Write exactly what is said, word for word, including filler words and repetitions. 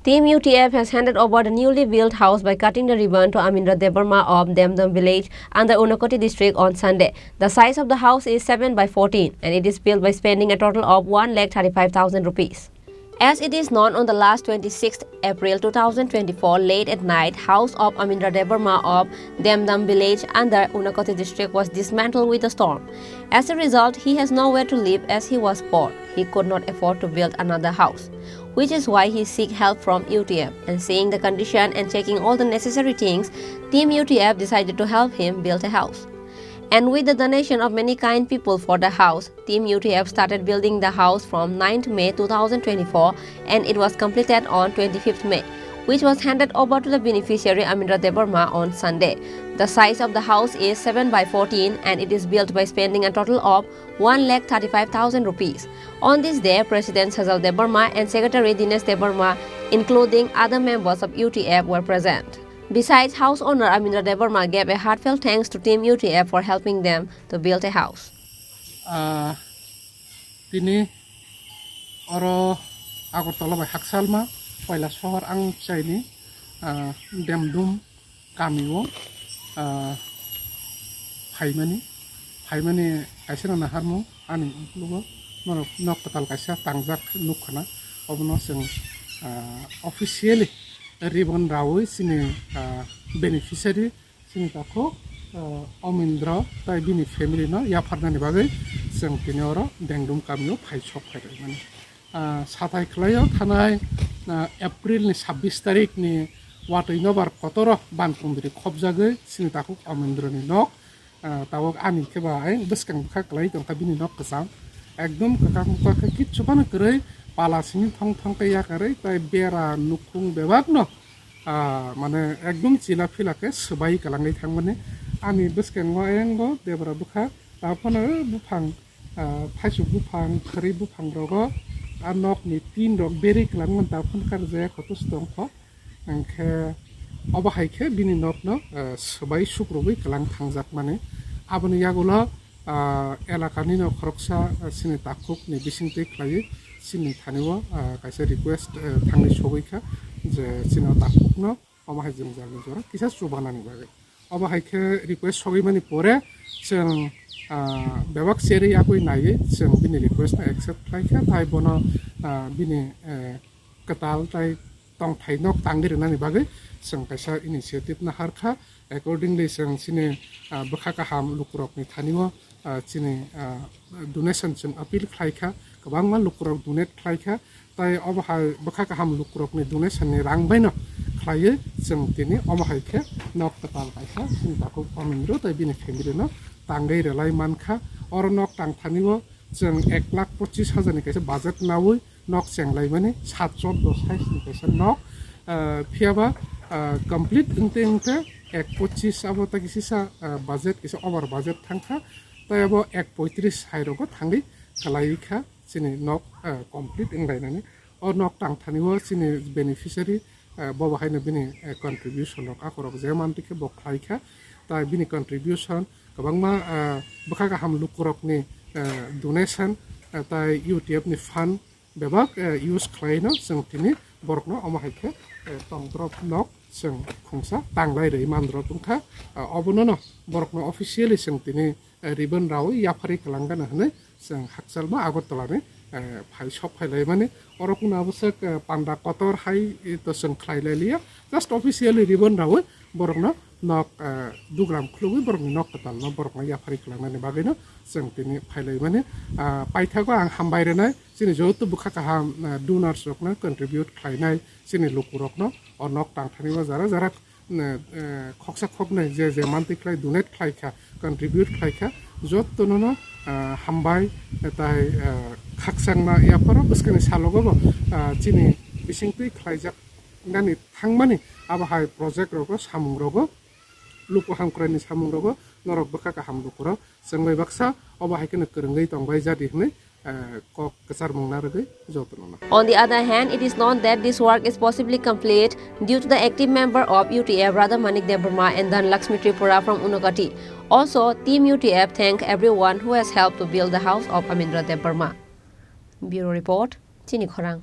Team U T F has handed over the newly built house by cutting the ribbon to Amindra Debbarma of Demdam village under Unakoti district on Sunday. The size of the house is seven by fourteen and it is built by spending a total of one lakh thirty-five thousand rupees. As it is known, on the last twenty-sixth April two thousand twenty-four, late at night, house of Amindra Debbarma of Demdam village under Unakoti district was dismantled with a storm. As a result, he has nowhere to live as he was poor. He could not afford to build another house, which is why he seek help from U T F. And seeing the condition and checking all the necessary things, Team U T F decided to help him build a house. And with the donation of many kind people for the house, Team U T F started building the house from ninth May two thousand twenty-four and it was completed on twenty-fifth May, which was handed over to the beneficiary Amindra Debbarma on Sunday. The size of the house is seven by fourteen and it is built by spending a total of one lakh thirty-five thousand rupees. On this day, President Sajal Debbarma and Secretary Dinesh Debbarma, including other members of U T F, were present. Besides, house owner Amindra Debbarma gave a heartfelt thanks to Team U T F for helping them to build a house. Ah, tini oro Agartala bai haksalma, Koilashahar ang chaini, ah, Demdum kamio, ah, phaimani, phaimani kaisa no naharmung ani uklogo norok nok kwtal kaisa tangjak nukkhana, obono chwng, ah, officially ribbon rawi chini, ah, beneficiary chini takhuk, ah, Omindra tai bini family no yapharnani bagwi chwng tini oro Demdum kamio phai sok phai rwmani. Ah, sathai khlaio thanai, ah, April ni sabbish tarik ni watwi nobar kotoro ban kundri khopjagwi chini takhuk Omindra ni nok. Ah, tabuk ani khe ba ai bwskang bwkha kwlai tongkha bini nok kwcham. Ekdom kwkak bwkha khe kichu phano kwrwi pala simi thong thong khe yakarwi tai bera nukhung bebak no, ah, mane ekdom chila phila khe swbai kwlangwi thangmani. Ani bwskango ayang bo debra bwkha ta phano buphang, ah, thaisuk buphang, khwrwi buphang rogo a nok ni tin rok berwi kwlangmani ta phano kar jaya kho to tongkho. Hwnkhe obo hai khe bini nokno, eh, swbai sukrubwi kwlang thangjakmani. Aboni yagulo, ah, elakani no khoroksa, eh, chini takhukni bisingtwi khlaiwi chini thani-o, ah, kaisa request, eh, thangwi sogwi kha je chini o takhukno omo hai jwngjalni jora kisa chubanani bagwi. Obo hai khe request sogwi mani pore chwng, ah, bebak cherwi yakwi naiwi chwng bini request no accept khlai kha, tai bono, ah, bini, eh, kwtal tai tongthai nok tangwi rwnani bagwi chwng kaisa initiative nahar kha. Accordingly, chwng chini, ah, bwkha kaham lukurokni thani-o, ah, chini, ah, donation chwng appeal khlai kha, kwbangma lukurok donate khlai kha. Tai obo hai bwkha kaham lukurokni donation ni rang bai no khlaiwi chwng tini omo hai khe nok kwtal kaisa chini takhuk Omindra tai bini family no tangwi rwlai man kha. Oro nok tang thani-o chwng ek lakh pochis hajar ni kaisa budget nawi nok chenglaimani, sat chordo size ni kaisa nok, ah, phiyaba, ah, complete wngte wngte ek pochis abo ta kisisa, ah, budget kisa over budget thangkha, tai abo ek poitris hai rogo thangwi kwlaiwi kha chini nok, ah, complete wnglainani. O nok tang thani-o chini beneficiary, ah, bo bo haino bini, ah, contribution rok akorok je mantwi khe bo khlai kha, tai bini contribution kwbangma, ah, bwkha kaham lukurokni, ah, donation, ah, tai U T F ni fund bebak, eh, use khlaino chwng tini borokno omo hai khe, eh, tongdrop nok chwng khungsa tanglai rwi mandrop wngkha. Ah, obono no borokno officially chwng tini, eh, ribbon rawi yapharwi kwlangano hwnwi chwng hakchalma Agartala ni, eh, phai sok phailaimani. Oro kunu abwswk, eh, panda kotor hai, eh, to chwng khlai lai liya. Just officially ribbon rawi borokno nok, ah, dugram khulugwi borokni nok kwtalno borokno yapharwi kwlangnani bagwino chwng tini phailaimani. Ah, paithago ang hambai rwnai chini joto bwkha kaham, ah, donors rokno contribute khlainai chini lukurokno o nok tangthani o jara jara, ah, ah, khoksa khoknwi je je mantwi khlai donate khlai kha, contribute khlai kha, jotono no, ah, hambai tai, ah, khakchangma yapharo bwskangni salogo bo, ah, chini bisingtwi khlaijak nani thangmani abo hai project rogo samung rogo luku hamkraini samung rogo norok bwkha kaham lukurok chwng bai baksa obo hai kheno kwrwngwi tongbai jadi hwnwi, eh, kok kwcharmung narwgwi jotono no. On the other hand, it is known that this work is possibly complete due to the active member of U T F Radha Manik Debbarma and Dhanlakshmi Tripura from Unakoti. Also, Team U T F thank everyone who has helped to build the house of Amindra Debbarma. Bureau report, Chini Khorang.